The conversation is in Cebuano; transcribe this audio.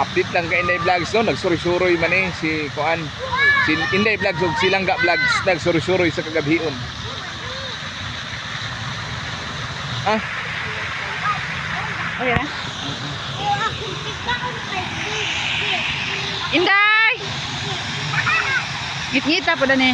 Update lang kay Inday Vlogs, no, nagsuroy-suroy man eh si kuan. Si Inday Vlogs ug si Langga Vlogs nagsuroy-suroy sa kagabhion. Ah, Okay na? Inday! Ngit-ngita po ni.